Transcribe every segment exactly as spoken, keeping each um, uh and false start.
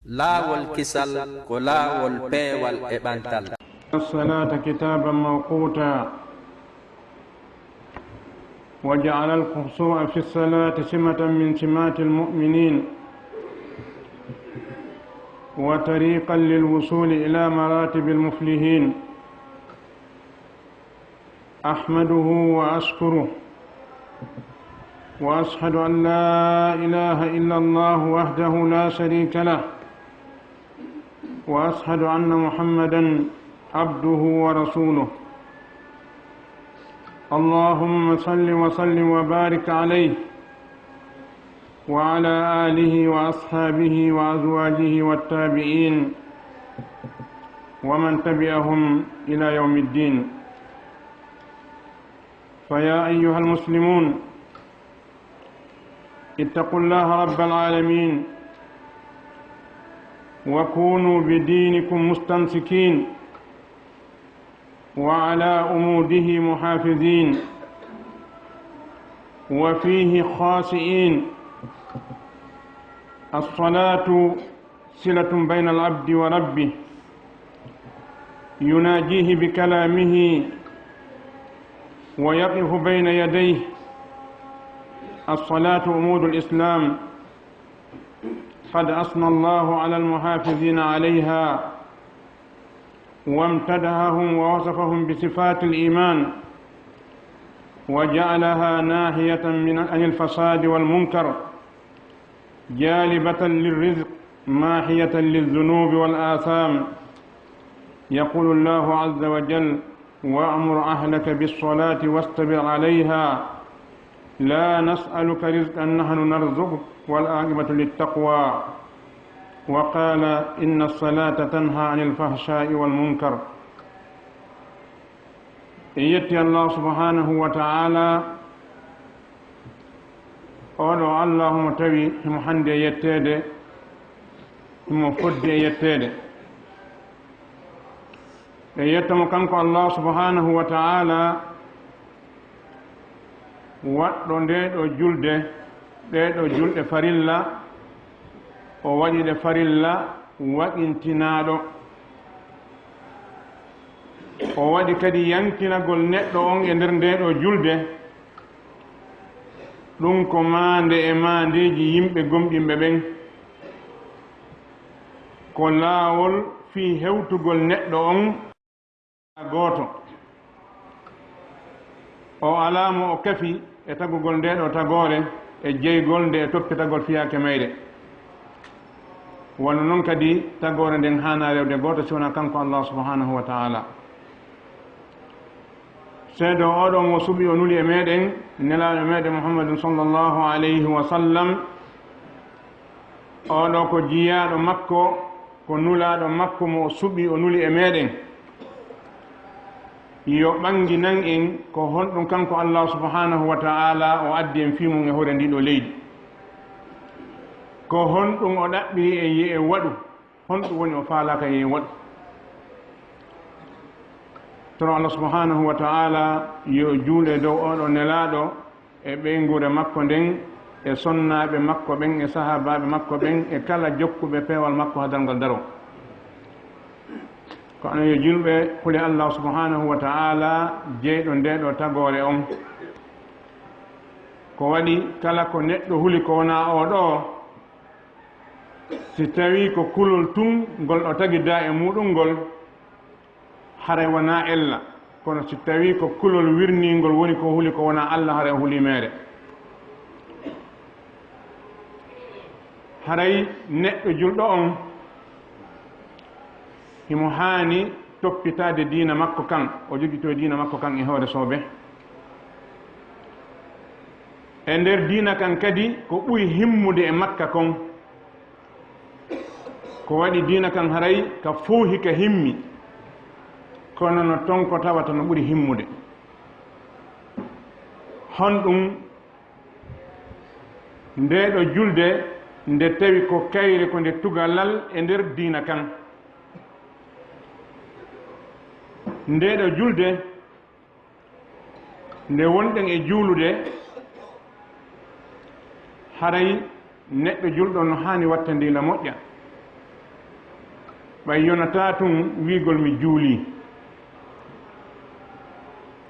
Laawol kisal ko laawol peewal e ɓantal. الصلاة كتابا موقوتا، وجعل الخشوع في الصلاة سمة من سمات المؤمنين، وطريقا للوصول إلى مراتب المفلحين. أحمده وأشكره، وأشهد أن لا إله إلا الله وحده لا شريك له، وأشهد أن محمدا عبده ورسوله. اللهم صل وسلم وبارك عليه وعلى آله وأصحابه وأزواجه والتابعين ومن تبعهم إلى يوم الدين. فيا أيها المسلمون، اتقوا الله رب العالمين وكونوا بدينكم مستمسكين وعلى أموره محافظين وفيه خاشعين. الصلاة صلة بين العبد وربه، يناجيه بكلامه ويقف بين يديه. الصلاة عمود الإسلام، قد أثنى الله على المحافظين عليها وامتدحهم ووصفهم بصفات الإيمان، وجعلها ناحية من، عن الفساد والمنكر، جالبة للرزق، ماحية للذنوب والآثام. يقول الله عز وجل: وأمر أهلك بالصلاة واصطبر عليها لا نسألك رزقا نحن نرزقك والعاقبة للتقوى. وقال: إن الصلاة تنهى عن الفحشاء والمنكر. En yetti Allah subhanahu wa ta'ala, oɗo Allah mo tawi himo hande e yetteede, himo fodde e yetteede. En yetta mo kanko Allah subhanahu wa ta'ala, waɗɗo nde ɗo julde, ɗe ɗo julɗe farilla, o waɗi ɗe farilla waɗintinaaɗo. O waɗi kadi yankinagol neɗɗo on e nder nde ɗo julde, ɗum ko maande e maandeeji yimɓe gomɗinɓe ɓen. Ko laawol fii hewtugol neɗɗo on gooto. O alaa mo o kafi e tagugol nde ɗo tagoore e jeygol nde e toppitagol fiyaake mayre. Wano non kadi tagoore nden haanaa rewde gooto si wonaa kanko Allah subhanahu wa ta'ala. Seedo oɗo mo suɓi o nuli e meɗen, nelaaɗo meɗen Muhammadun sallallahu alayhi wa sallam. Oɗo ko jiyaaɗo makko, ko nulaaɗo makko mo o suɓi o nuli e meɗen. Yo ɓanginan en ko honɗum kanko Allah subhanahu wa ta'ala o addi en fii mum e hoore ndi ɗo leydi. Ko honɗum o ɗaɓɓiri en ye en waɗu? Honɗum woni o faalaaka en waɗu? Toro Allah subhanahu wa ta'ala yo juule dow oɗo nelaaɗo e ɓeynguure makko nden, e sonnaaɓe makko ɓen, e sahaabaaɓe makko ɓen, e kala jokkuɓe peewal makko haa darngal daroo. Ko onon yo julɓe, kule Allah subhanahu wa ta'ala jeyɗo nde ɗo tagoore on. Ko waɗi kala ko neɗɗo huli ko wonaa oo ɗoo, si tawii ko kulol tun ngol o tagidaa e muɗum ngol, haray wonaa ella, kono si tawii ko kulol wirniingol woni ko huli ko wonaa Allah, haray o hulii meere. Haray neɗɗo julɗo on, himo haani toppitaade diina makko kan, o jogitoo diina makko kan e hoore soobee. E nder diina kan kadi, ko ɓuri himmude e makka kon, ko waɗi diina kan haray ka fowhi ka himmi, kono no ton ko tawata no ɓuri himmude. Honɗum? Nde ɗo julde, nde tawi ko kayre, ko nde tugalal e nder diina kan. Nde ɗo julde, nde wonɗen e juulude, haray neɗɗo julɗo no haani wattandi la moƴƴa. Ɓay yonataa tun wi'ugol mi juulii.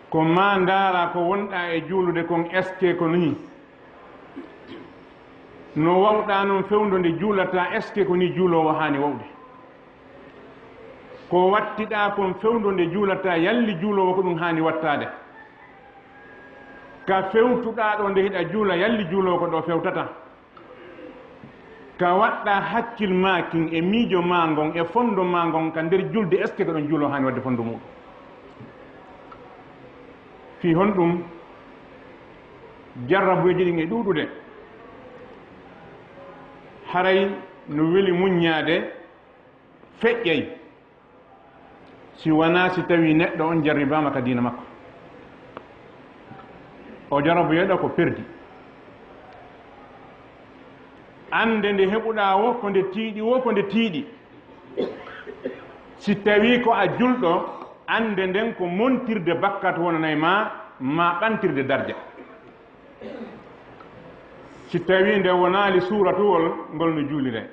Ko maa ndaaraa ko wonɗaa e juulude kon, est-ce que ko nii? No wawɗaa non fewndo nde juulataa, est-ce que ko nii juuloowo haani wawde? Ko wattiɗaa kon fewndo nde juulataa, yalli juuloowo ko ɗun haani wattaade? Ka fewtuɗaa ɗoo nde hiɗa juula, yalli juuloowo ko ɗoo fewtata? Ka waɗɗaa hakkil maa kin e miijo maa ngon e fondo maa ngon ka nder julde, est-ce que ko ɗon juuloowo haani waɗde fondo muuɗum? Fii honɗum? Jarrabuyeeji ɗin e ɗuuɗude. Haray no weli muññaade, feƴƴay, si wanaa si tawii neɗɗo on jarribaama ka diina makko. O jarrabuyeeɗo ko perdi. Annde nde heɓuɗaa woo ko nde tiiɗi, woo ko nde tiiɗi. Si tawii ko a julɗo, annde nden ko montirde bakkat wonanay maa, maa ɓantirde darja. Si tawii nde wonaali suuratuwol ngol no juuliree.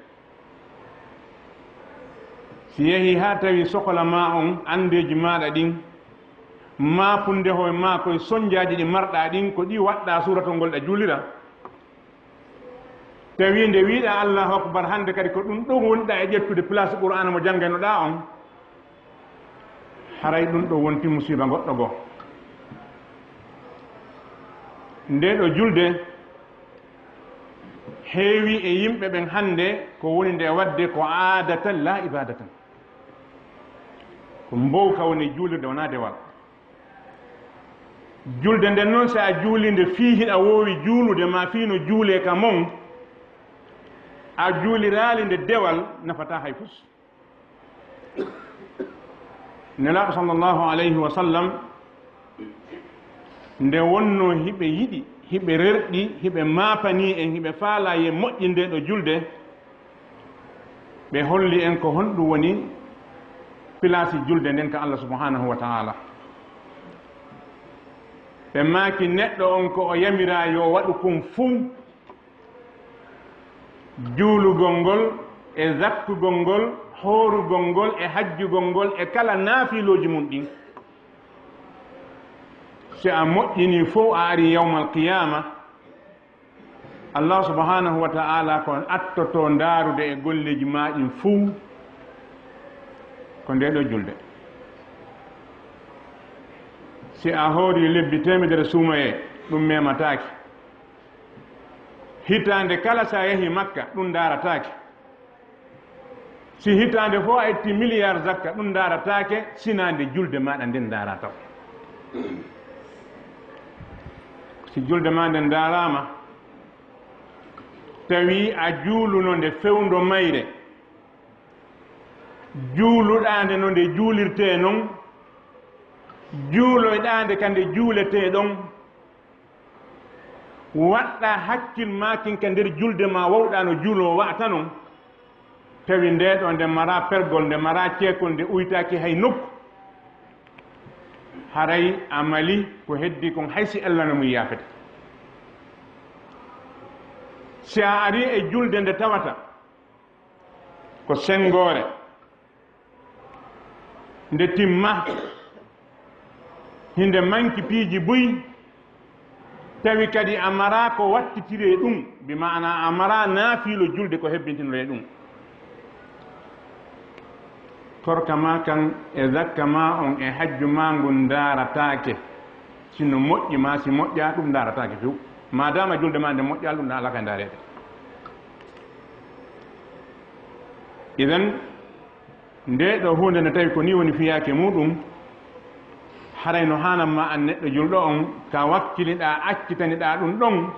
Si yehii haa tawii sokola maa on, anndeeji maaɗa ɗin, maa punde hoy maa koy sonnjaaji ɗi marɗaa ɗin, ko ɗi waɗɗaa suuratol ngol ɗa juulira. Tawii nde wi'uɗaa Allahu Akbar, hannde kadi ko ɗun ɗon wonɗaa e ƴettude place Qur'aana mo janngaynoɗaa on, haray ɗun ɗon wonti musiiba goɗɗo goo. Ndee ɗoo julde heewii e yimɓe ɓen hannde ko woni nde waɗde ko aadatan laa ibaadatan. Ko mbowka woni juulirde, wonaa dewal. Julde nden non, si a juulii nde fii hiɗa woowi juulude maa fii no juulee ka mon, a juuliraali nde dewal, nafataa hay fus. Nelaaɗo sallallahu alayhi wa sallam, nde wonnoo hiɓe yiɗi, hiɓe rerɗi, hiɓe maapanii en, hiɓe faalaa yo en moƴƴin ndee ɗoo julde, ɓe holli en ko honɗum woni pilaasi julde nden ka Allah subhanahu wa ta'ala. Ɓe maaki neɗɗo on ko o yamiraa yo waɗu kon fuu, juulugol ngol e zakkugol ngol, hoorugol ngol e hajjugol ngol e kala naafilooji mun ɗin. Si a moƴƴinii fow a arii yawmal qiyaama, Allah subhanahu wa ta'ala ko attoto ndaarude e golleeji maa ɗin fow ko ndee ɗoo julde. Si a hoorii lebbi teemedere suumayee, ɗum memataake. Hitaande kala si a yahii Makka, ɗum ndaarataake. Si hitaande fof a itti miliyaar zakka, ɗum ndaarataake, sinaa nde julde maaɗa nden ndaaraa taw. Si julde maa nden ndaaraama, tawi a juuluno nde fewndo mayre, juuluɗaa nde no nde juulirtee non, juuloyɗaa nde ka nde juuletee ɗon, waɗɗaa hakkil maa kin ka nder julde maa, wawɗaa no juuloowo wa'ata non, tawi ndee ɗoo nde maraa pergol, nde maraa ceekol, nde uytaaki hay nokku, haray a mali ko heddii kon, hay si Allah no mum yaafete. Si a arii e julde nde tawata ko senngoore, nde timma, hinde manki piiji buy, tawi kadi a maraa ko wattitiree ɗum, bi maana a maraa naafiilo julde ko hebbintiniree ɗum. Korka maa kan e zakka maa on e hajju maa ngun ndaarataake, si no moƴƴi maa si moƴƴaa, ɗum ndaarataake few. Maadaama julde maa nde moƴƴaali, ɗum ɗon alaa ka ndaareede. Idan, ndee ɗoo huunde, nde tawi ko nii woni fiyaake muuɗum, haray no haanan maa an neɗɗo julɗo on, ka wakkiliɗaa, accitaniɗaa ɗum ɗon,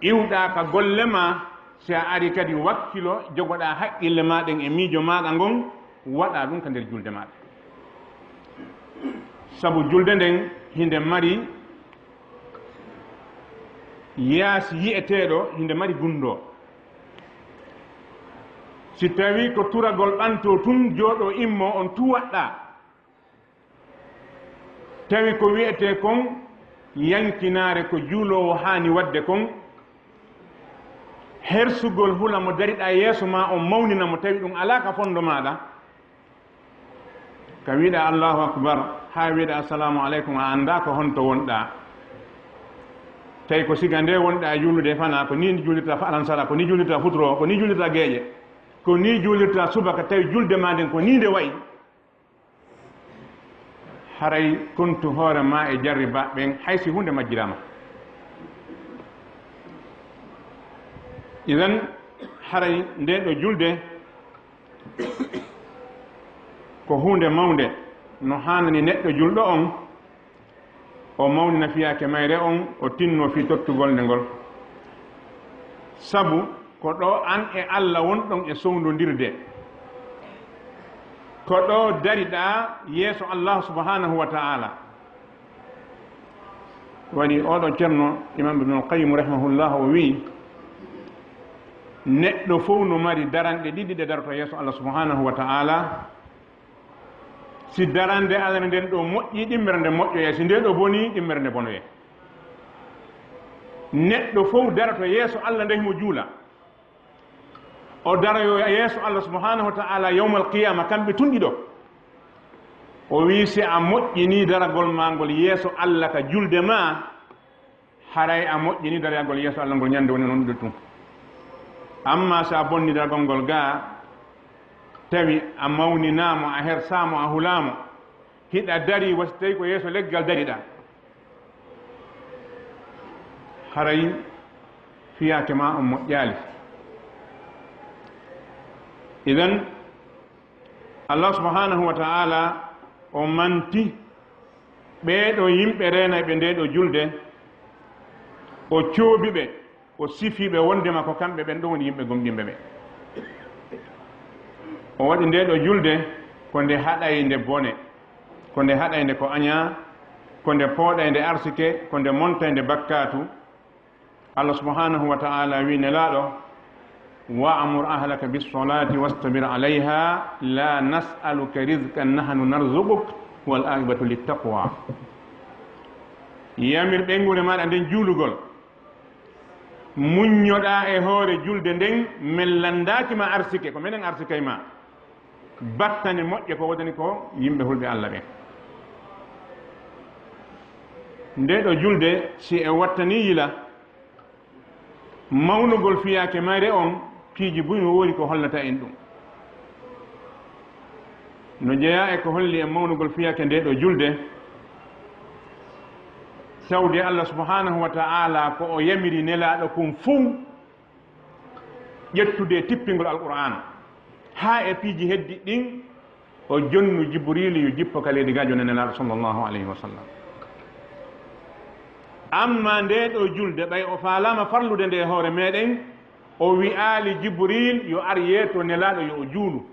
iwɗaa ka golle maa, si a arii kadi wakkilo, jogoɗaa haqqille maa ɗen e miijo maaɗa ngon, waɗaa ɗum ka nder julde maaɗa. Sabu julde nden hinde mari yaasi yi'eteeɗo, hinde mari gunndoo. Si tawii ko turagol ɓantoo tun, jooɗoo immoo, on tun waɗɗaa, tawi ko wi'etee kon yankinaare, ko juuloowo haani waɗde kon, hersugol hula mo dariɗaa yeeso maa on, mawnina mo, tawi ɗum alaa ka fondo maaɗa, Ka wiɗa Allahu Akbar, haa wiɗa Assalamu aleykum, a anndaa ko honto wonɗaa. Tawi ko siga nde wonɗaa juulude fana, ko ni juulirta fa alansara, ko ni juulirta futuro, ko ni juulirta geeƴe, ko ni juulirta subaka, tawi julde ma nden ko ni nde wayi. Haray kontu hoore ma e jarribaaɓe ɓen, hay si huunde majjiraama. Idan, haray nde ɗo julde ko huunde mawnde, no haanani neɗɗo julɗo on, o mawnina fiyaake mayre on, o tinno fii tottugol nde ngol. Sabu ko ɗo an e Alla wonɗon e sowndondirde. Ko ɗo dariɗaa yeeso Allahu subhanahu wa ta'ala. Waɗi oɗo Ceerno Imam Ibnul Qayyim rahimahullah o wi'i, neɗɗo fow no mari daranɗe ɗiɗi ɗe daroto yeeso Allah subhanahu wa ta'ala. Si darande Allah nden ɗo moƴƴi, ɗimmere nde moƴƴoye. Si nde ɗo boni, ɗimmere nde bonoye. Neɗɗo fow daroto yeeso Allah nde himo juula. O daroyo yeeso Allah subhanahu wa ta'ala yawmal qiyama, kamɓe tun ɗiɗo. O wi'i, si a moƴƴini daragol ma ngol yeeso Allah ka julde ma, haray a moƴƴini daragol yeeso Allah ngol ñande woni onon ɗiɗo tun. Amma si a bonni daragol ngol ga, tawi a mawninaamo, a hersaamo, a hulaamo, hiɗa dari wasi tawi ko yeeso leggal dariɗa, haray fiyaake ma on moƴƴaali. Idan, Allah subhanahu wa ta'ala o manti ɓee ɗo yimɓe reenayɓe nde ɗo julde, o coobi ɓe, o sifi ɓe wondema ko kamɓe ɓen ɗon woni yimɓe gomɗinɓe ɓe. O waɗi nde ɗo julde ko nde haɗaynde bone, ko nde haɗaynde ko añaa, ko nde pooɗaynde arsike, ko nde montaynde bakkaatu. Allah subhanahu wa ta'ala wi Nelaaɗo, "Wa'mur ahlaka bis-salati wastabir alayha, la nas'aluka rizqan nahnu narzuquk wal aqibatu lit-taqwa." Yamir ɓeynguure maaɗa nden juulugol, muññoɗaa e hoore julde nden, men lanndaaki ma arsike, ko menen arsikay ma. Battane moƴƴe ko wodani ko yimɓe hulɓe Allah ɓen. Nde ɗo julde, si e wattani yila, mawnugol fiyaake mayre on, piiji buy no woodi ko hollata en ɗum. No jeyaa e ko holli en mawnugol fiyaake nde ɗo julde, tawde Allah subhanahu wa ta'ala ko o yamiri Nelaaɗo kun fuu, ƴettude e tippingol Alqur'aana, haa e piiji heddi ɗin, o jonnu Jibriilu yo jippo ka leydi gaajo Nelaaɗo sallallahu alayhi wa sallam. Amma nde ɗo julde, ɓay o faalaama farlude nde e hoore meɗen, o wi'aali Jibriil yo ar yeeto Nelaaɗo yo o juulu.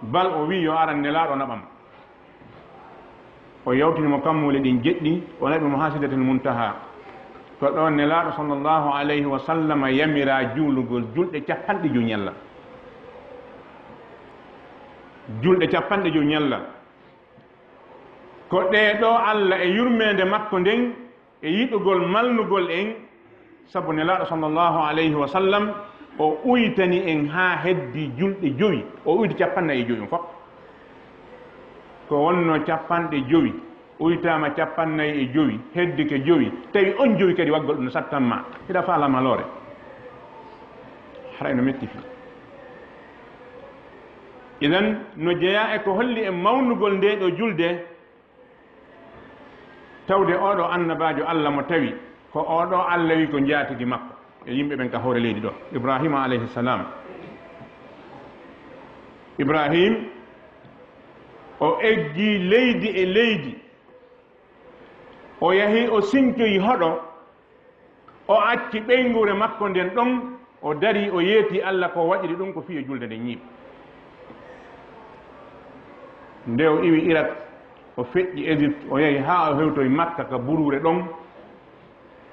Bal o wi'i yo aran Nelaaɗo naɓam. O yawtini mo kammuuli ɗin jeɗɗi, o naɓi mo haa Sidratil Muntaha. Ko ɗon Nelaaɗo sallallahu alayhi wa sallam yamiraa juulugol julɗe capanɗe jowi ñalla. Julɗe capanɗe jowi ñalla. Ko ɗee ɗoo Allah e yurmeende makko nden e yiɗugol malnugol en, sabu Nelaaɗo sallallahu alayhi wa sallam, o uytani en haa heddi julɗe jowi, o uyti cappannayi e jowi on fof. Ko wonno capanɗe jowi, uytaama cappannayi e jowi, heddike jowi, tawi on jowi kadi waggol ɗum no sattan ma, hiɗa faala maloore. Haray no metti fii. Idan, no jeyaa e ko holli en mawnugol nde ɗo julde, tawde oɗo annabaajo Allah mo tawi ko oɗo Allah wi ko njaatigi makko e yimɓe ɓen ka hoore leydi ɗo, Ibrahima alayhi salam. Ibrahim, o eggi leydi e leydi, o yahi o sincoyi hoɗo, o acci ɓeynguure makko nden ɗon, o darii, o yeetii Allah ko waɗiri ɗum ko fii e julde nden ñiiɓi. Nde o iwi Irak, o feƴƴi Égypte, o yahi haa o hewtoyi Makka ka buruure ɗon.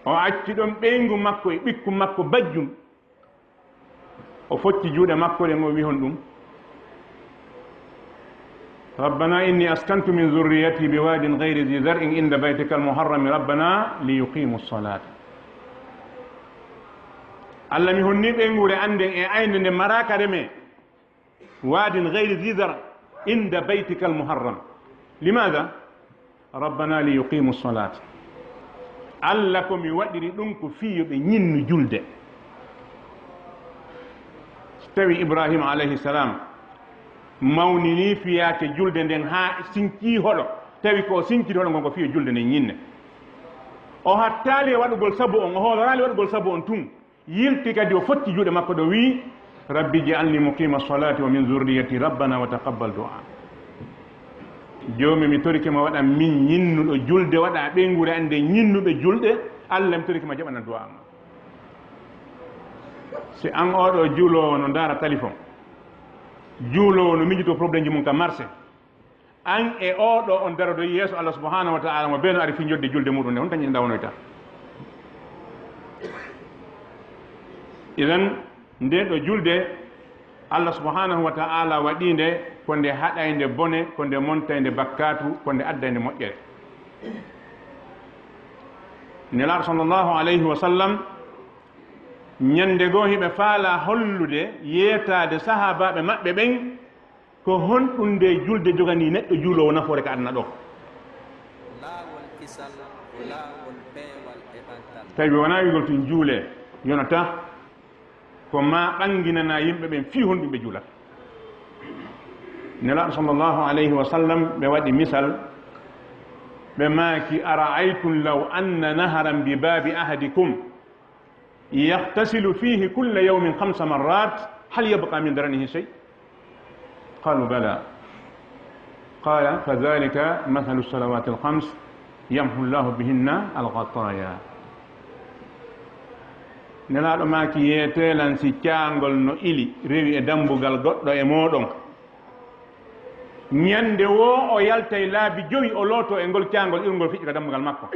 O acci ɗon ɓeyngu makko e ɓikku makko bajjum. O focci juuɗe makko ɗen, o wi'i honɗum? "Rabbana inni askantu min zurriyati biwadin ghayri dhi zar'in inda baytika al-muharrami rabbana liyuqimu as-salata." Allah, mi honni ɓeynguure an nden e aynde nde maraaka reme, wadin ghayri dhi zar' inda baytika al-muharram. Limaada? Rabbana li yuqimu salata. Alla ko mi waɗiri ɗum ko fii yo ɓe ñinnu julde. So tawi Ibrahima alayhi salam mawnini fiyaake julde nden haa sincii hoɗo, tawi ko o sinciri hoɗo ngon ko fii yo julde nden ñinne. O hattaali e waɗugol sabu on, o hooloraali waɗugol sabu on tun. Yilti kadi o fotti juuɗe makko ɗo wi'i, "Rabbi ij'alni muqima salati wa min zurriyati rabbana wa taqabbal du'a." Joomi, mi torike ma waɗan min ñinnuɗo julde, waɗa ɓeynguure an nde ñinnuɗo julɗe. Alla, mi torike ma jaɓana du'a am. Si an oɗo juuloowo no ndaara téléphone, juuloowo no miijito problème ji mum ka marché, an e oɗo on darodo yeeso Allah subhanahu wa ta'ala mo beno ari fi jodde julde muɗum nde, on tan ina dawnoyta. Idan, nde ɗo julde, Allah subhanahu wa ta'ala waɗi nde ko nde haɗaynde bone, ko nde montaynde bakkatu, ko nde addaynde moƴƴere. Nelaaɗo sallallahu alayhi wa sallam, ñande goo hiɓe faala hollude yeetaade sahaabaaɓe maɓɓe ɓen, ko honɗum nde julde joganii neɗɗo juuloowo nafoore ka aduna ɗo? Laawol kisal ko laawol peewal e ɓantal. Tawi wonaa wi'gol tun juulee, yonata, ko maa ɓanginanaa yimɓe ɓen fii honɗum ɓe juulata. Nelaaɗo sallallahu alayhi wa sallam, ɓe waɗi misal, ɓe maaki, "Ara'aytum law anna naharan bi baabi ahadikum, yaghtasilu fihi kulla yawmin khamsa marrat, hal yabqa min daranihi shay?" Qalu, "Bala." Qala, "Fadhalika mathalu salawati al-khams, yamhu Allahu bihinna al-khataya." Nelaaɗo maaki, "Yeetee lan si caangol no ili, rewi e dambugal goɗɗo e mooɗon. Ñande woo o yaltay laabi jowi, o lootoo e ngol caangol, irngol fiƴƴa ka dambugal makko.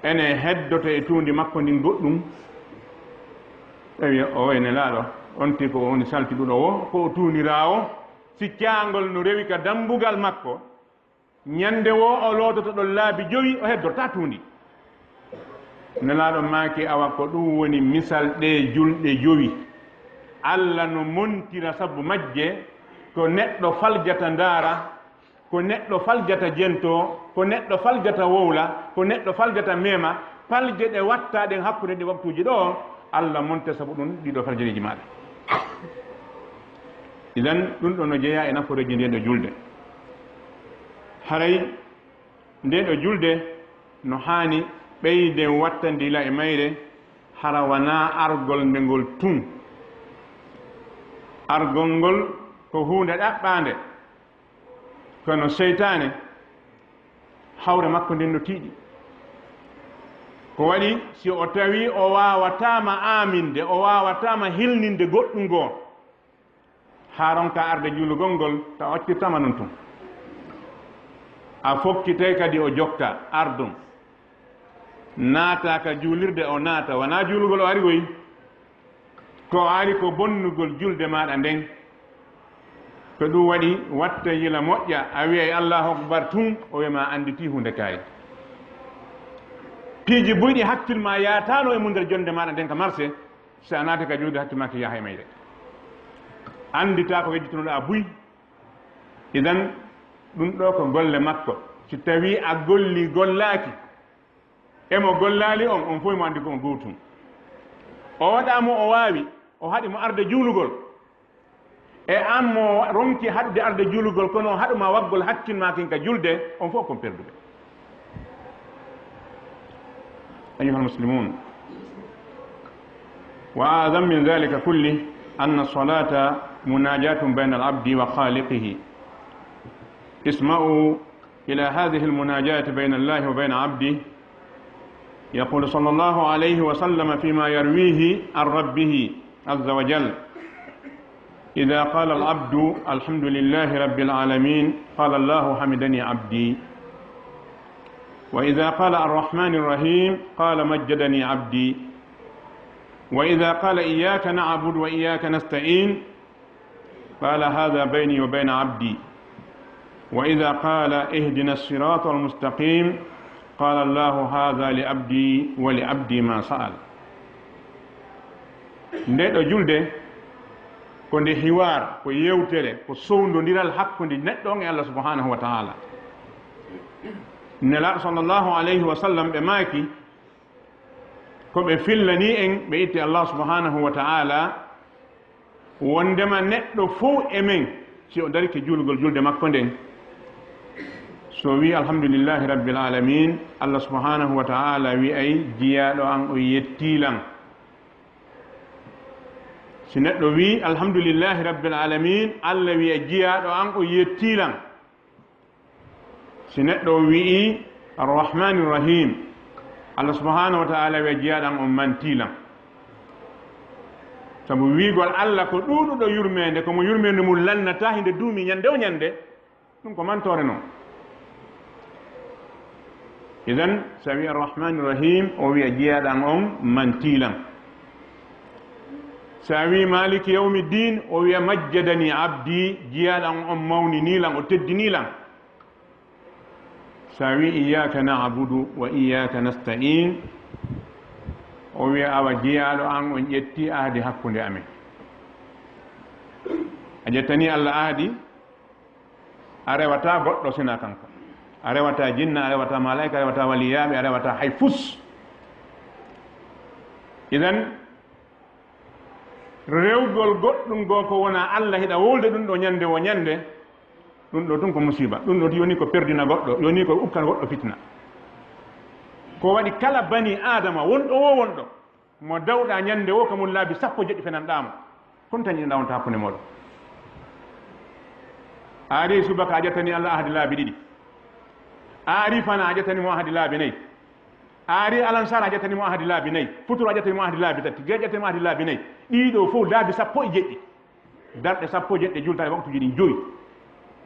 Ene heddoto e tuundi makko ndin goɗɗum." Tawi o wayi Nelaaɗo, on tigi ko o woni saltiɗuɗo woo, ko o tuuniraawo. Si caangol no rewi ka dambugal makko, ñande woo o loototo ɗon laabi jowi, o heddortaa tuundi. Nelaaɗo maaki, awa ko ɗum woni misal ɗee julɗe jowi. Alla no montira sabu majje ko neɗɗo faljata ndaara, ko neɗɗo faljata jentoo, ko neɗɗo faljata wowla, ko neɗɗo faljata meema, palje ɗe watta ɗen hakkunde ɗi waktuuji ɗo, Alla monte sabu ɗum ɗiɗo faljaneeji maaɗa. Idan, ɗum ɗo no jeyaa e nafooreeji ndee ɗo julde. Haray ndee ɗo julde no haani ɓeyden wattandila e mayre, hara wanaa argol nde ngol tun. Argol ngol ko huunde ɗaɓɓaande, kono seytaane, hawre makko nden no tiiɗi. Ko waɗi, si o tawi o waawataa ma aaminde, o waawataa ma hilninde goɗɗum goo, haa ronka arde juulugol ngol, ta occirtama non tun. A fokkitay kadi o jokka ardum. Naata ka juulirde o naata, wanaa juulugol o ari woy. Ko o ari ko bonnugol julde maaɗa nden. Ko ɗum waɗi, watta yila moƴƴa, a wi'ay Allahu Akbar tun, o wi'a ma anditii huunde kaari. Piiji buyɗi hakkil ma yaataano e mun nder jonde maaɗa nden ka marché, si a naati ka juulde hakkil ma ki yaha e mayre. Anditaa ko yejjitunoɗaa buy. Idan, ɗum ɗo ko golle makko. Si tawi a golli gollaaki, emo gollaali on, on fof mo anndi ko on gootum. O waɗa mo o waawi, o haɗi mo arde juulugol. E an mo ronki haɗude arde juulugol, kono o haɗu ma waggol hakkil ma kin ka julde, on fof kon perduɓe. أيها المسلمون، وأعظم من ذلك كله أن الصلاة مناجاة بين العبد وخالقه. اسمعوا إلى هذه المناجاة بين الله وبين عبده. يقول صلى الله عليه وسلم فيما يرويه عن ربه عز وجل: إذا قال العبد: "الحمد لله رب العالمين"، قال: "الله حمدني عبدي". وإذا قال: "الرحمن الرحيم"، قال: "مجدني عبدي". وإذا قال: "إياك نعبد وإياك نستعين"، قال: "هذا بيني وبين عبدي". وإذا قال: "اهدنا الصراط المستقيم"، قال الله: "هذا لعبدي ولعبدي ما سأل". Nde ɗo julde, Ko nde hiwaar, ko yeewtere, ko sowndondiral hakkunde neɗɗo on e Allah subhanahu wa ta'ala. Nelaaɗo sallallahu alayhi wa sallam ɓe maaki, ko ɓe fillani en, ɓe itti Allah subhanahu wa ta'ala, wondema neɗɗo fow e men, si o darike juulugol julde makko nden, so wi, "Alhamdulillahi Rabbil Alamin," Allah subhanahu wa ta'ala wi'ay, "Jiyaaɗo an o yettii lan." Si neɗɗo wi, "Alhamdulillahi Rabbil Alamin," Allah wi'a, "Jiyaaɗo an o yettii lan." Si neɗɗo wi'i, "Arrahmani Rahim," Allah subhanahu wa ta'ala wi'a, "Jiyaaɗo an on mantii lan." Sabu wi'gol Allah ko ɗuuɗuɗo yurmeende, ko mo yurmeende mum lannata hinde duumi ñande o ñande, ɗum ko mantoore non. Idan, sa wi, "Arrahmani Rahim," o wi'a, "Jiyaaɗo an on mantii lan." Sa wi, "Maliki yawmi ddin," o wi'a, "Majjadani abdi," jiyaaɗo an on mawninii lan, o teddinii lan. Sa wi, "Iyyaka na'budu wa iyyaka nasta'in," o wi'a, "Awa jiyaaɗo an on ƴetti ahdi hakkunde amen." A ƴettani Allah ahdi, a rewata goɗɗo sina kanko. A rewata jinna, a rewata malaika, a rewata waliyaaɓe, a rewata hay fus. Idan, rewgol goɗɗum goo ko wona Allah, hiɗa wowlde ɗum ɗo ñande wo ñande, ɗum ɗo tun ko musiba. Ɗum ɗo yoni ko perdina goɗɗo, yoni ko ukkana goɗɗo fitna. Ko waɗi kala bani Adama, wonɗo wo wonɗo, mo dawɗa ñande wo, ka mum laabi sappo jeɗɗi fenanɗaa mo. Kon tan yiɗanɗaa wonta hakkunde mooɗon. A ari subaka a ƴettani Allah ahadi laabi ɗiɗi. A ari fana a ƴettani mo ahadi laabi nayi. A ari alansara a ƴettani mo ahadi laabi nayi. Futuro a ƴettani mo ahadi laabi tati. Gee a ƴettani mo ahadi laabi nayi. Ɗii ɗoo fow laabi sappo e jeɗɗi. Darɗe sappo e jeɗɗi julta e waktuuji ɗin joyi.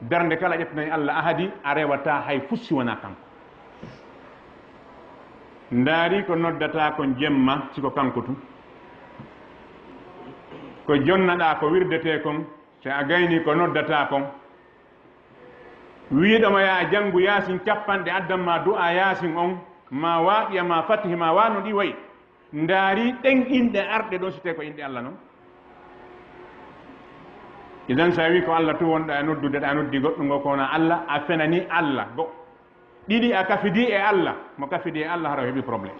Darnde kala ƴettanay Allah ahadi, a rewataa hay fus si wanaa kanko. Ndaari ko noddataa kon jemma, si ko kanko tun. Ko jonnaɗaa ko wirdetee kon, si a gaynii ko noddataa kon. Wiiɗo ma yaa janngu Yaasin cappanɗe, addan ma du'a Yaasin on, ma waaqiya, ma fatihi, ma waa no ɗi wayi. Ndaari ɗen inɗe arɗe ɗon, si tawii ko inɗe Allah non. Idan, so a wii ko Allah tun wonɗaa e noddude, ɗa noddi goɗɗo ngo ko wonaa Allah, a fenani Allah. Go-, ɗiɗi, a kafidii e Allah. Mo kafidii e Allah, hara o heɓi problème.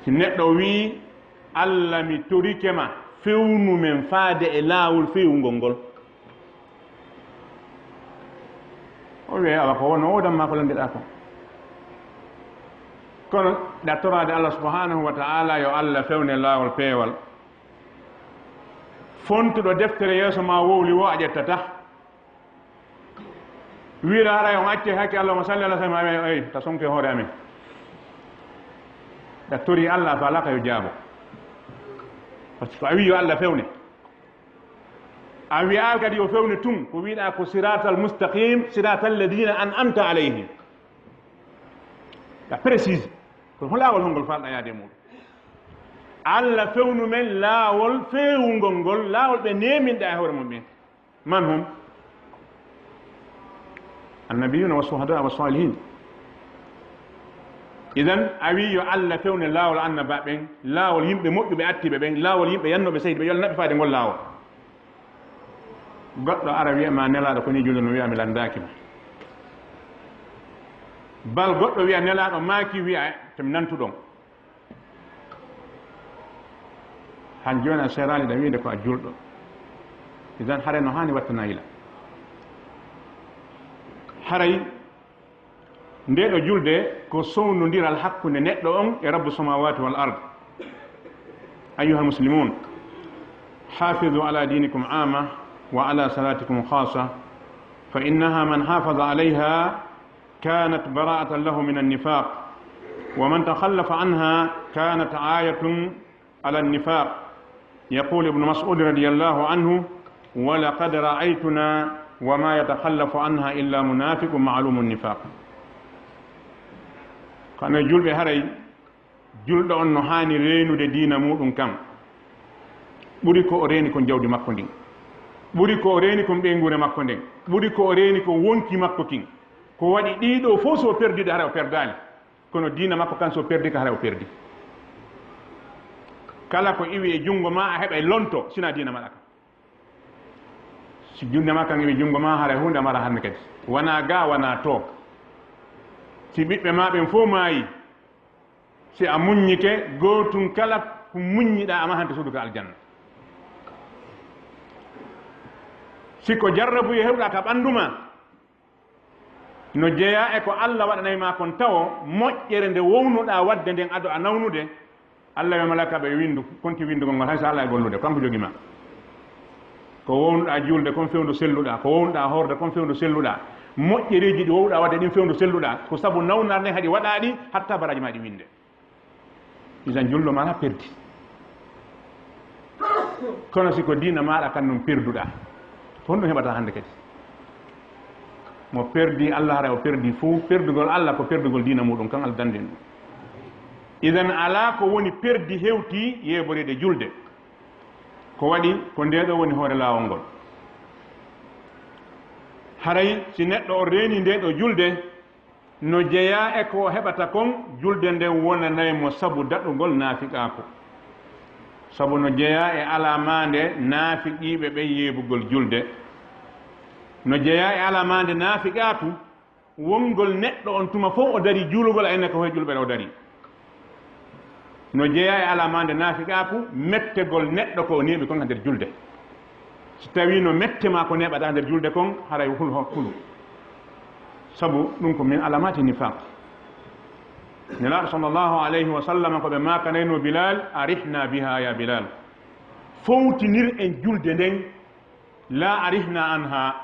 Si neɗɗo wii, "Allah, mi torike ma, fewnu men faade e laawol fewungol ngol." O wi'ay, "Awa ko wonno o damma ko lanndiɗaa kon." Kono ɗa toraade Allah subhanahu wa ta'ala, yo Allah fewne laawol peewal. Fontuɗo deftere yeeso ma wowli wo a ƴettata. Wiira haray on acce hakke Allah, mo salli Allah, salli, ay, ta sonke hoore amen. Ɗa tori Allah, a faalaka yo jaabo. Parce que a wi yo Allah fewne. A wi'aali kadi yo fewne tun, ko wi'ɗaa ko siratal mustaqim, siratal ladina an'amta alayhim. Ka précise, ko laawol hongol faalɗaa yaade e muɗum. Allah fewnu men laawol feewungol ngol, laawol ɓe neeminɗaa e hoore mum ɓen. Man hum? Annabiyuna wa shuhada wa salihin. Idan, a wi yo Allah fewne laawol annabaaɓe ɓen, laawol yimɓe moƴƴuɓe attiiɓe ɓen, laawol yimɓe yannooɓe seydi ɓe, yo Allah naɓi faade ngol laawol. Goɗɗo ara wi'a ma, "Nelaaɗo, ko ni julde no wi'a mi lanndaaki ma." Bal goɗɗo wi'a, "Nelaaɗo maaki wi'a, to mi nantuɗon." Han jooni a seeraali ɗa wi'de ko a julɗo. Idan haray no haani wattana yila. Haray Nde ɗo julde ko sowndondiral hakkunde neɗɗo on e Rabbu samawati wal ard. Ayyuhal muslimun, hafizu ala dinikum ama wa ala salatikum khasa, fa innaha man hafaza alayha kanat bara'atan lahu min annifaq, wa man takhallafa anha kanat ayatun على النفاق. يقول ابن مسعود رضي الله عنه: ولقد رأيتنا وما يتخلف عنها إلا منافق معلوم النفاق. Kono julɓe, haray julɗo on no haani reenude diina muuɗum kan, ɓuri ko o reeni kon jawdi makko ndin, ɓuri ko o reeni kon ɓeynguure makko nden, ɓuri ko o reeni kon wonki makko kin. Ko waɗi ɗii ɗoo fow, so o perdi ɗe, haray o perdaali. Kono diina makko kan, so perdi ka, haray o perdi. Kala ko iwi e junngo ma, a heɓay lonto, sina diina maɗa kan. Si junnde ma kan iwi junngo ma, haray huunde a mara hannde kadi. Wanaa ga, wanaa to. Si ɓiɓɓe ma ɓen fof maayi, si a muññike, gootun kala ko muññiɗaa, a mahante suudu ka aljanna. Si ko jarrabuye heɓuɗaa ka ɓanndu ma, no jeyaa e ko Alla waɗanay ma kon tawo, moƴƴere nde wownuɗaa waɗde nden ado a nawnude, Alla wi'a malaykaaɓe ɓe winndu, konti winndugol ngol, hay so alaa e gollude, kanko jogi ma. Ko wownuɗaa juulde kon fewndo selluɗaa, ko wownuɗaa hoorde kon fewndo selluɗaa, moƴƴereeji ɗi wowɗaa waɗde ɗin fewndo selluɗaa, ko sabu nawnaare nden haɗi waɗaa ɗi, hatta baraaji ma ɗi winnde. Isan julɗo ma alaa perdi. Kono si ko diina maaɗa kan non perduɗaa, ko honɗum heɓata hannde kadi? Mo perdi Allah, haray o perdi fuu. Perdugol Allah ko perdugol diina muɗum, kan Alla danndi en ɗum. Idan alaa ko woni perdi hewti yeeboreede julde. Ko waɗi ko ndee ɗoo woni hoore laawol ngol. Haray si neɗɗo o reeni ndee ɗoo julde, no jeyaa e ko o heɓata kon, julde nden wonanay mo sabu daɗugol naafiqaaku. Sabu no jeyaa e alamaande naafiqiiɓe ɓen yeebugol julde. No jeyaa e alamaande naafiqaaku, wongol neɗɗo on tuma fof o darii juulugol, a innay ko hoy julɓe o darii. No jeyaa e alamaande naafiqaaku, mettegol neɗɗo ko o neeɓi kon ka nder julde. Si tawii no mette maa ko neeɓataa nder julde kon, haray hul ho-, hulu. Sabu ɗum ko min alamaati nifaq. Nelaaɗo sallallahu alayhi wa sallam ko ɓe maakanaynoo Bilal, "Arihna biha ya Bilal." Fowtinir en julde nden, la arihna anha.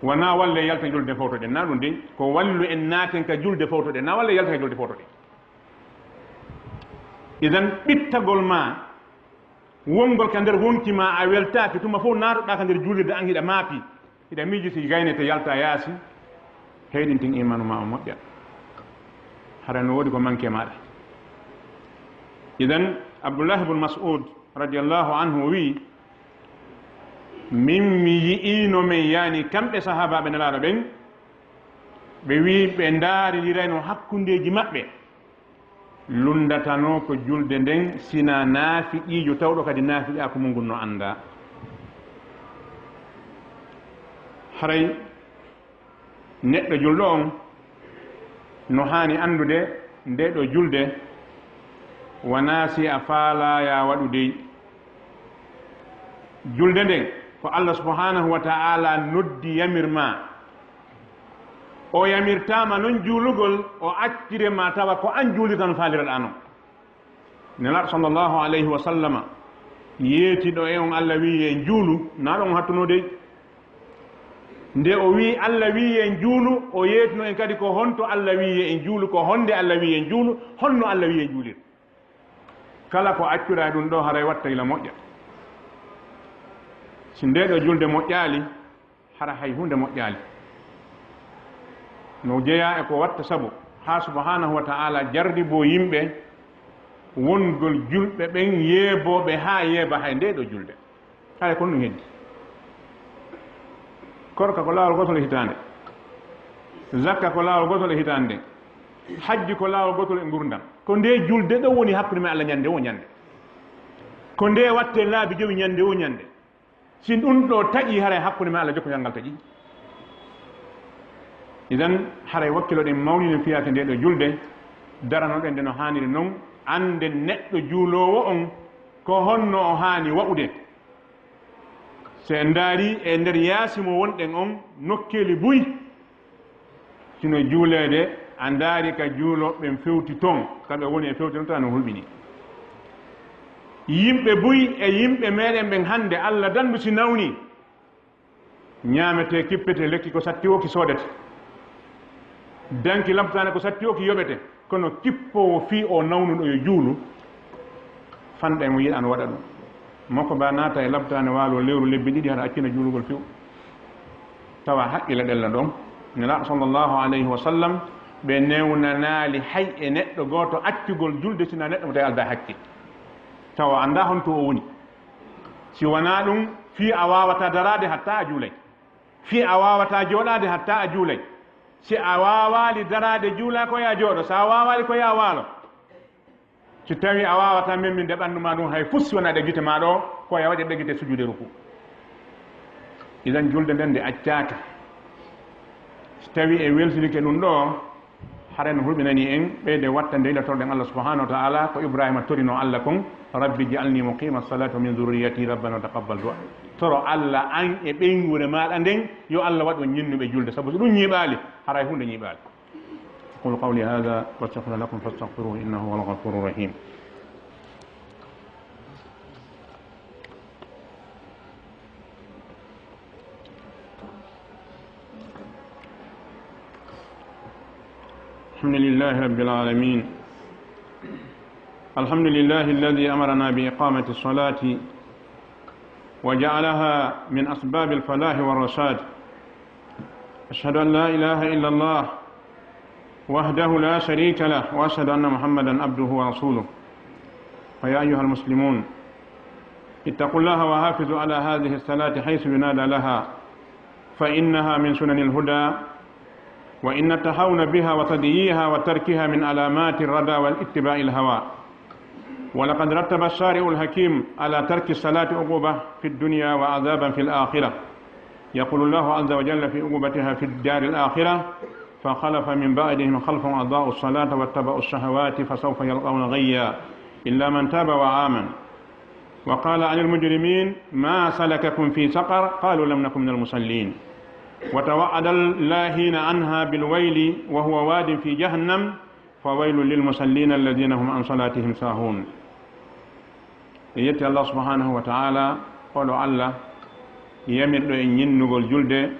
Wonaa wallu en yalten julde fowtoɗen, naa ɗum de, ko wallu en naaten ka julde fowtoɗen, naa wallu en yalten ka julde fowtoɗen. Idan ɓittagol ma, wongol ka nder wonki ma, a weltaaki, tuma fof naatoɗaa ka nder juulirde an hiɗa maapi, hiɗa miiji si gaynete yalta yaasi, heyɗintin imaanu ma o moƴƴa. Hara no woodi ko manke maɗa. Idan Abdullah ibn Mas'ud radiyallahu anhu o wi'i, min mi yi'iino men, yaani kamɓe sahaabaaɓe Nelaaɗo ɓen, ɓe wi'i ɓe ndaarindirayno hakkundeeji maɓɓe, lunndatanoo ko julde nden, sina naafiqiijo tawɗo kadi naafiqaaku mun ngun no anndaa. Haray neɗɗo julɗo on no haani anndude ndee ɗoo julde, wanaa si a faalaa yaa waɗu dey. Julde nden ko Allah subhanahu wa ta'ala noddi yamir ma. O yamirtaama non juulugol, o accire ma tawa ko an juulirta no faaliraɗaa non. Nelaaɗo sallallahu alayhi wa sallama yeetiɗo e on Allah wi'i en juulu, naa ɗon hattunoo dey. Nde o wi'i Allah wi'i en juulu, o yeetino en kadi ko honto Allah wi'i en juulu, ko honde Allah wi'i en juulu, honno Allah wi'i en juulir. Kala ko accuɗaa e ɗum ɗoo, haray watta ila moƴƴa. Si ndee ɗoo julde moƴƴaali, hara hay huunde moƴƴaali. No jeyaa e ko watta sabu haa subhanahu wa ta'ala jarriboo yimɓe wongol julɓe ɓen yeebooɓe haa yeeba hay ndee ɗoo julde. Haya, ko ɗum heddi. Korka ko laawol gootol e hitaande. Zakka ko laawol gootol e hitaande. Hajji ko laawol gootol e ngurdam. Ko ndee julde ɗoo woni hakkunde men Allah ñande woo ñande. Ko ndee watte laabi jowi ñande woo ñande. Si ɗum ɗoo taƴi, haray hakkunde men Allah jokkondiral ngal taƴi. Idan, haray wakkiloɗen mawni no fiyaake ndee ɗoo julde, daranoɗen nde no haaniri non, annden neɗɗo juuloowo on ko honno o haani wa'ude. So en ndaari e nder yaasi mo wonɗen on, nokkeeli buy, hino juuleede, a ndaari ka juulooɓe ɓen fewti ton, ka ɓe woni e fewte non, tan no hulɓini. Yimɓe buy e yimɓe meɗen ɓen hannde, Allah danndu si nawni, ñaametee, kippetee, lekki ko satti o ki soodete. Danki labtaane ko satti o ki yoɓete. Kono kippoowo fii o nawnuɗo yo juulu, fanɗa e mo yiɗa no waɗa ɗum. Makko ba naata e labtaane waaloo lewru lebbi ɗiɗi hara accina juulugol few. Tawa haqqile ɗella ɗon. Nelaaɗo sallallahu alayhi wa sallam, ɓe newnanaali hay e neɗɗo gooto accugol julde sina neɗɗo mo tawi aldaa hakke. Tawa anndaa honto o woni. Si wanaa ɗum, fii a waawataa daraade hatta a juulay. Fii a waawataa jooɗaade hatta a juulay. Si a waawaali daraade juulaa ko yaa jooɗo, si a waawaali ko yaa waalo. Si tawii a waawataa memminnde ɓanndu maa ndun hay fus, si wonaa ɗe gite maa ɗoo, ko yo a waɗir ɗe gite sujude ruku. Idan julde nden nde accaaka. Si tawii en welsinike ɗun ɗoo, haray no hulɓinanii en ɓeyde wattande ila torɗen Allah subhanahu wa ta'ala, ko Ibrahima torinoo Allah kon: "Rabbi ij'alni muqima salati wa min dhurriyyati, rabbana wa taqabbal du'a." Toro Allah an e ɓeynguure maaɗa nden, yo Allah waɗu on ñinnuɓe julde, sabu si ɗun ñiiɓaali, haray huunde ñiiɓaali. أقول قولي هذا وأستغفر لكم فاستغفروه إنه هو الغفور الرحيم. الحمد لله رب العالمين. الحمد لله الذي أمرنا بإقامة الصلاة وجعلها من أسباب الفلاح والرشاد. أشهد أن لا إله إلا الله وحده لا شريك له، وأشهد أن محمدا عبده ورسوله. فيا أيها المسلمون، اتقوا الله وحافظوا على هذه الصلاة حيث ينادى لها، فإنها من سنن الهدى، وإن التهاون بها وتضييعها وتركها من علامات الردى والاتباع الهوى. ولقد رتب الشارع الحكيم على ترك الصلاة عقوبة في الدنيا وعذابا في الآخرة. يقول الله عز وجل في عقوبتها في الدار الآخرة: "فخلف من بعدهم خلف أضاعوا الصلاة واتبعوا الشهوات فسوف يلقون غيا إلا من تاب وآمن." وقال عن المجرمين: "ما سلككم في سقر؟ قالوا لم نك من المصلين." وتوعد اللاهين عنها بالويل وهو واد في جهنم، "فويل للمصلين الذين هم عن صلاتهم ساهون." En yetti Allah subhanahu wa ta'ala, oɗo Allah yamirɗo en ñinnugol julde,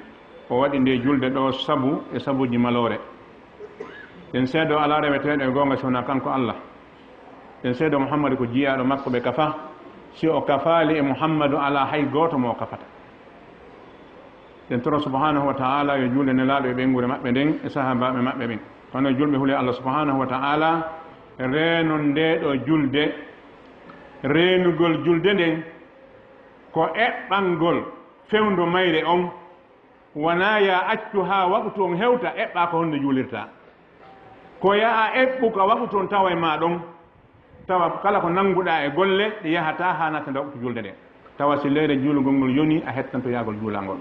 o waɗi nde julde ɗo sabu e sabuuji maloore. En seedo alaa reweteeɗo e goonga si wonaa kanko Allah. En seedo Muhammadu ko jiyaaɗo makko ɓe kafa, si o kafaali e Muhammadu alaa hay gooto mo o kafata. Ɗen toro subhanahu wa ta'ala yo juulde nelaaɗo e ɓeynguure maɓɓe nden e sahaabaaɓe maɓɓe ɓen. Kono julɓe hule Allah subhanahu wa ta'ala, reenon nde ɗo julde. Reenugol julde nden ko eɓɓangol fewndo mayre on. Wonaa yo a accu haa waqtu on hewta, eɓɓaa ko honno juulirta. Ko yo a eɓɓu ka waqtu on tawa e maa ɗon. Tawa kala ko nannguɗaa e golle, ɗe yahataa haa naatande waqtu julde nden. Tawa si leyre juulugol ngol yonii, a hettanto yaagol juulangol.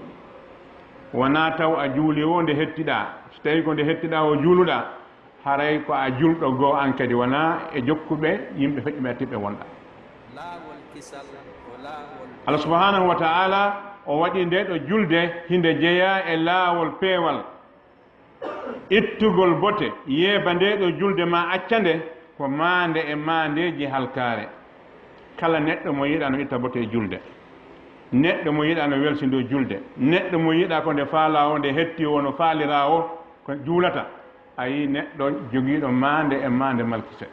Wonaa taw a juuli woo nde hettiɗaa. Si tawii ko nde hettiɗaa woo juuluɗaa, haray ko a julɗo goo an kadi, wonaa e jokkuɓe yimɓe feƴƴuɓe attiɓe wonɗaa. Allah subhanahu wa ta'ala, o waɗi nde ɗo julde, hinde jeyaa e laawol peewal. Ittugol bote, yeeba nde ɗo julde maa acca nde, ko maande e maandeeji halkaare. Kala neɗɗo mo yiɗaa no itta bote e julde. Neɗɗo mo yiɗaa no welsindoo julde. Neɗɗo mo yiɗaa ko nde faalaa o, nde hetti o, no faaliraa o, ko juulata. A yii neɗɗo jogiiɗo maande e maande malkise.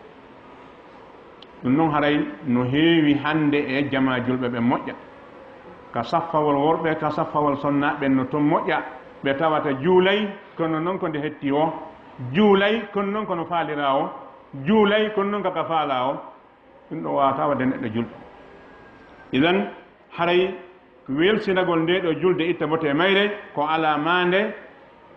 Ɗum noon haray no heewi hannde e jamaa julɓe ɓe moƴƴa. Ka saffawol worɓe, ka saffawol sonnaaɓe no toon moƴƴa. Ɓe tawata juulay, kono noon ko nde hetti o. Juulay, kono noon ko no faaliraa o. Juulay, kono noon ko ka faalaa o. Ɗum ɗo waawataa waɗde neɗɗo julɗo. Idan, haray welsinagol nde ɗo julde itta bote e mayre, ko alaa maande,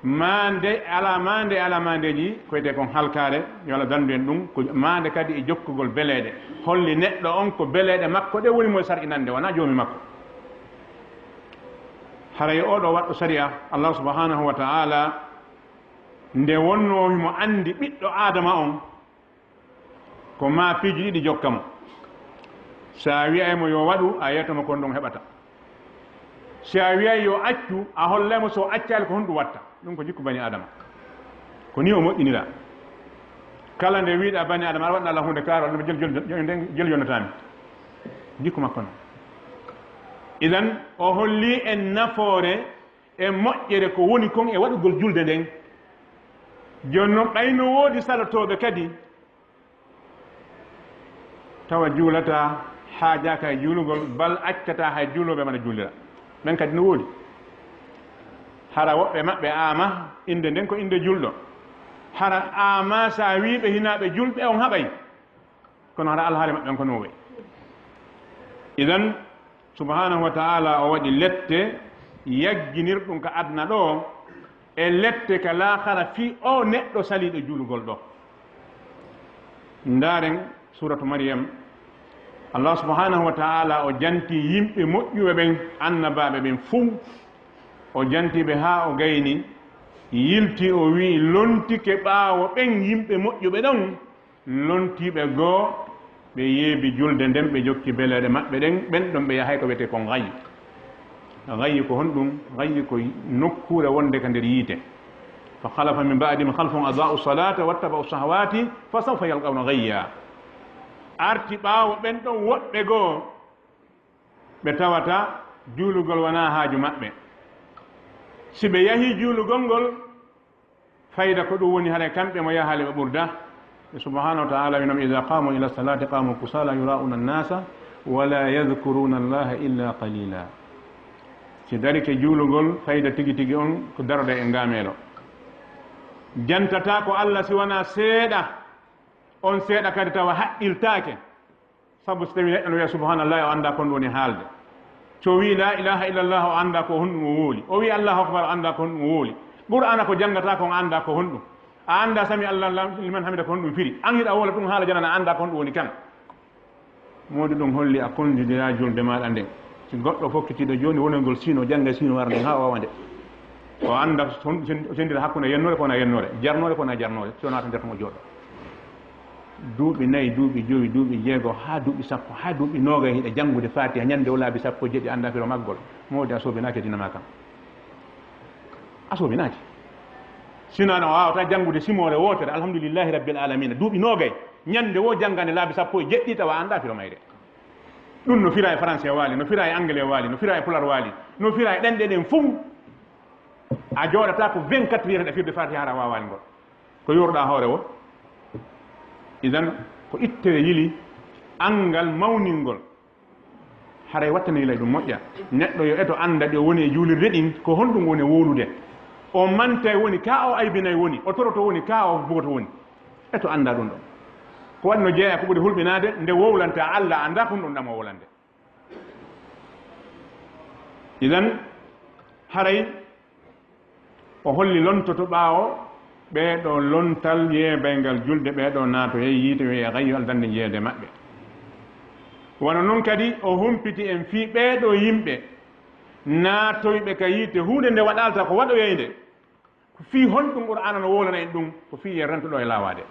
maande, alaa maande, alaa maandeeji, ko wiyetee kon halkaare, yo Allah dandu en ɗum, ko maande kadi e jokkugol beleeɗe. Holli neɗɗo on ko beleeɗe makko ɗe woni mo e sar'inande, wonaa joomi makko. Haray oo ɗo waɗɗo sariya, Allah subhanahu wa ta'ala, nde wonnoo himo anndi ɓiɗɗo Aadama on, ko maa piiji ɗiɗi jokka mo. Si a wi'ay mo yo waɗu, a yeeto mo kon ɗon heɓata. Si a wi'ay yo accu, a hollay mo so o accaali ko honɗum watta. Ɗum ko jikku bani Aadama. Ko nii o moƴƴiniraa. Kala nde wi'ɗaa bani Aadama, aɗa waɗna Allah huunde kaara, walla jel, jel, jel, jel yonnataa mi. Jikku makko non. Idan, o holli en nafoore e moƴƴere ko woni kon e waɗugol julde nden. Jooni non, ɓay no woodi salotooɓe kadi, tawa juulataa, haajaaka e juulugol, bal accataa hay juulooɓe maɓɓe juulira. Ɓen kadi no woodi. Hara woɓɓe maɓɓe aama, innde nden ko innde juulɗo. Hara aama, si a wi'i ɓe hinaa ɓe juulɓe, on haɓay. Kono hara alhaali maɓɓe on ko no woy. Idan, subhanahu wa ta'ala o waɗi lette yagginirɗum ka aduna ɗo, e lette ka laakara fii oo neɗɗo saliiɗo juulugol ɗo. Ndaaren, Suuratu Maryam, Allah subhanahu wa ta'ala o janti yimɓe moƴƴuɓe ɓen, annabaaɓe ɓen fuu. O janti ɓe haa o gayni, yilti o wi'i, lontike ɓaawo ɓen yimɓe moƴƴuɓe ɗon, lontiiɓe goo, ɓe yeebi julde nden, ɓe jokki beleeɗe maɓɓe ɗen, ɓen ɗon ɓe yahay ko wiyetee kon gay. Gayyi ko honɗum? Gayyi ko nokkuure wonde ka nder yiite. Fa khalafa min ba'dihim khalfun adaa'u salata wattaba'u shahawati fa sawfa yalqawna gayya. Arti ɓaawo ɓen ɗon woɓɓe goo, ɓe tawata juulugol wanaa haaju maɓɓe. Si ɓe yahii juulugol ngol, fayda ko ɗum woni, haray kamɓe mo yahaali ɓe ɓurda. Ɓe subhanahu wa ta'ala wi'no, "Idha qamu ila salati qamu kusala yura'una an-nasa wa la yadhkuruna Allaha illa qalila." Si darike juulugol, fayda tigi tigi on ko darde e ngaameelo. Jantataa ko Allah si wanaa seeɗa, on seeɗa kadi tawa haqqiltaake. Sabu so tawii neɗɗo no wi'a subhanallahi, o anndaa ko honɗum woni haalde. So o wi'i la ilaha illallah, o anndaa ko honɗum o wowli. O wi'i Allahu akbar, o anndaa ko honɗum o wowli. Qur'aana ko janngataa kon, a anndaa ko honɗum. A anndaa sami Allah liman hamida ko honɗum firi. An hiɗa wowla ɗum haala janana, a anndaa ko honɗum woni kan. Moodi ɗum holli a kondidiraa julde maaɗa nden. Si goɗɗo fokkitiiɗo jooni wonangol siino, jannga siino wara nden haa o wawa nde. O annda ton, sen-, sendira hakkunde yennoore ko wona yennoore, jarnoore ko wona jarnoore, si o naata nder ton o jooɗo. Duuɓi nayi, duuɓi jowi, duuɓi jeego, haa duuɓi sappo, haa duuɓi noogay hiɗa janngude Faatiha, ñande o laabi sappo e jeɗɗi annda firo maggol. Moodi a soobinaaki e diina maa kan. A soobinaaki. Sinaa no a waawata janngude simoore wootere, alhamdulillahi rabbil alamina, duuɓi noogay, ñande wo janngane laabi sappo e jeɗɗi tawa annda firo mayre. Ɗum no fira e français waali, no fira e anglais waali, no fira e pular waali, no fira e ɗenɗe ɗen fuu. A jooɗataa ko vingt-quatre heures aɗa firde Faatiha hara a waawaali ngol. Ko yoruɗaa hoore wo? Idan, ko ittere yili anngal mawningol. Haray wattani yilay ɗum moƴƴa. Neɗɗo yo eto annda ɗi o woni e juulirde ɗin, ko honɗum woni e wowlude. O mantay woni ka o aybinay woni, o toroto woni ka o bugoto woni. Eto annda ɗum ɗon. Ko waɗi no jeeya ko ɓuri hulɓinaade, nde wowlanta Allah, a anndaa ko honɗum ɗam o wowlande. Idan, haray o holli lontoto ɓaawo ɓee ɗoo lontal yeebayngal julde, ɓee ɗoo naatoyay yiite, wi'ee gayyo aljanna jeyeede maɓɓe. Wano non kadi o humpiti en fii ɓee ɗoo yimɓe naatoyɓe ka yiite, huunde nde waɗalta ko waɗoyay nde. Ko fii honɗum Qur'aana no wowlana en ɗum? Ko fii yen rentoɗo e laawaade.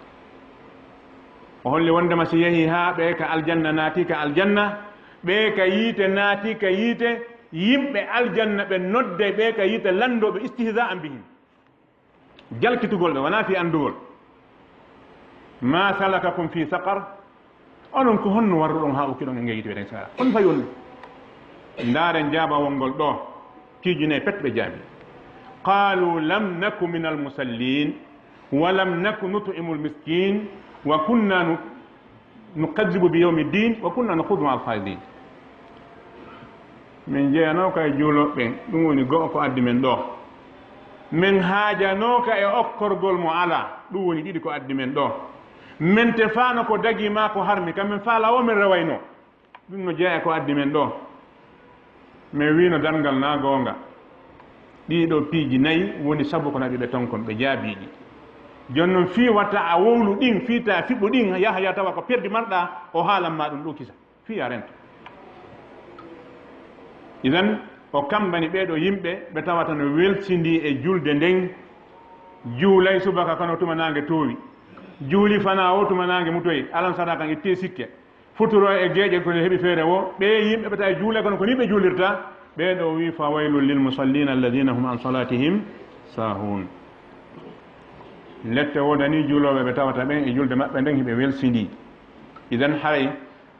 O holli wondema si yehii haa ɓee ka aljanna naatii ka aljanna, ɓee ka yiite naatii ka yiite, yimɓe aljanna ɓe nodday ɓee ka yiite lanndoo ɓe istihza'an bihim. Jalkitugol ɓe, wanaa fii anndugol. Ma salakakum fi saqar? Onon ko honno warruɗon haa okkiɗon e ngeydi ɓe sara? On fayi on? Ndaaren jaabawol ngol ɗoo, piiji nayi pet ɓe jaabi. Qaalu lam naku minal musallin, wa lam naku nut'imul miskin, wa kunna nu-, nukazzibu bi yawmi ddin, wa kunna nakhudu ma'al kha'idin. Min jeyanooka e juulooɓe ɓen, ɗum woni go'o ko addi men ɗoo. Min haajanooka e okkorgol mo alaa, ɗum woni ɗiɗi ko addi men ɗoo. Min tefaano ko dagii maa ko harmi, ka min faalaa woo min rewaynoo. Ɗum no jeyaa e ko addi men ɗoo. Min wiino darngal naa goonga. Ɗii ɗoo piiji nayi woni sabu ko naɓi ɓe ton kon, ɓe jaabii ɗi. Jooni non fii wata a wowlu ɗin, fii ta fiɓɓu ɗin, Yahaya tawa ko perdi marɗaa, o haalan maa ɗum ɗoo kisa. Fii a rento. Idan, o kammbani ɓee ɗoo yimɓe ɓe tawata no welsindii e julde nden, juulay subaka kano tuma naange toowi, juuli fanaa woo tuma naange mutoyi, alan sara kan ittee sikke, futuro e geeƴe ko heɓi feere woo, ɓee yimɓe ɓe tawi juulay kono ko nii ɓe juulirta, ɓee ɗoo o wii, "Fa waylun lil musallina alladina hum an salatihim sahun." Lette woodanii juulooɓe ɓe tawata ɓen e julde maɓɓe nden hiɓe welsindii. Idan haray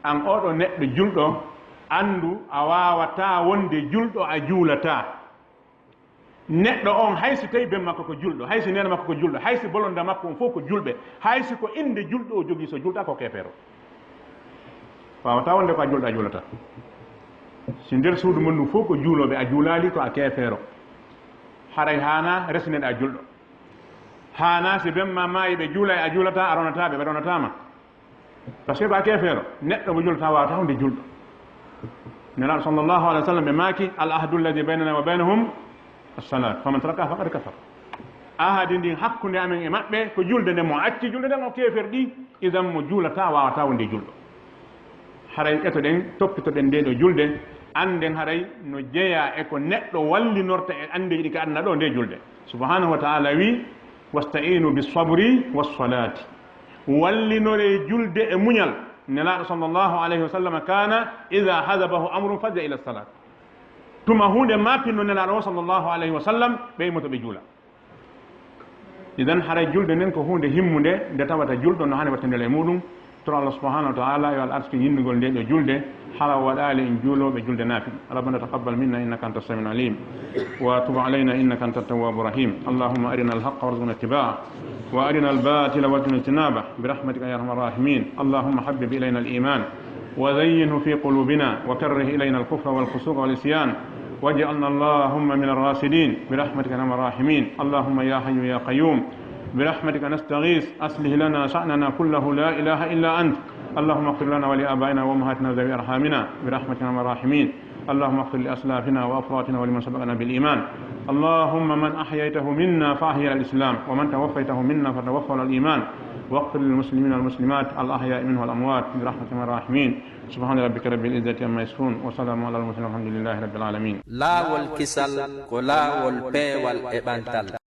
An oo ɗoo neɗɗo julɗo, anndu a waawataa wonde julɗo a juulataa. Neɗɗo on, hay si tawi ben makko ko julɗo, hay si neene makko ko julɗo, hay si bolonda makko on fof ko julɓe, hay si ko innde julɗo o jogii, so juultaa ko keefeero. Waawataa wonde ko a julɗo a juulataa. Si nder suudu mon ndun fof ko juulooɓe, a juulaali ko a keefeero. Haray haanaa resneɗaa julɗo. Haanaa si ben maa maayi ɓe juulay a juulataa, a ronataa ɓe, ɓe ronataa ma. Parce que ko a keefeero, neɗɗo mo julɗo tan waawata wonde julɗo. Nelaaɗo sallallahu alaihi wa sallam ɓe maaki, "Al ahdu alladhi baynana wa baynahum as-salat, faman tarakaha faqad kafar." ahadi ndin hakkunde amen e maɓɓe, ko julde nden mo acci, julde nden o keeferɗi, idan mo juulataa waawataa wonde julɗo. Haray ƴetoɗen, toppitoɗen nde ɗo julde, annden haray no jeyaa e ko neɗɗo wallinorta e anndeeji ɗi ka aduna ɗo nde julde. Subhanahu wa ta'ala wi, "Wasta'inu bis sabri was salati." Wallinoree julde e muñal. Nelaaɗo sallallahu alayhi wa sallam kana idha hazabahu amrun fazi'a ila salat. Tuma huunde maapinno Nelaaɗo o sallallahu alayhi wa sallam, ɓe immoto ɓe juula. Idan haray julde nden ko huunde himmunde nde tawata julɗo no haani wattandira e muɗum. Toro Allah subhanahu wa ta'ala yo Allah arsuki yinnugol nde ɗo julde, hara o waɗaali en juulooɓe julde naafi. ربنا تقبل منا إنك أنت السميع العليم وتب علينا إنك أنت التواب الرحيم. اللهم أرنا الحق وارزقنا اتباعه وأرنا الباطل وارزقنا اجتنابه برحمتك يا أرحم الراحمين. اللهم حبب إلينا الإيمان وزينه في قلوبنا وكره إلينا الكفر والفسوق والعصيان واجعلنا اللهم من الراشدين برحمتك يا أرحم الراحمين. اللهم يا حي يا قيوم برحمتك نستغيث أصلح لنا شأننا كله لا إله إلا أنت. اللهم اغفر لنا ولآبائنا وأمهاتنا ذوي أرحامنا برحمتك يا أرحم الراحمين. اللهم اغفر لأسلافنا وأفرادنا ولمن سبقنا بالإيمان. اللهم من أحييته منا فأحيه على الإسلام ومن توفيته منا فتوفه على الإيمان. واغفر للمسلمين والمسلمات الأحياء منهم والأموات برحمتك يا أرحم الراحمين. سبحان ربك رب العزة عما يصفون وسلام على المرسلين والحمد لله رب العالمين. Laawol kisal ko laawol peewal e ɓantal.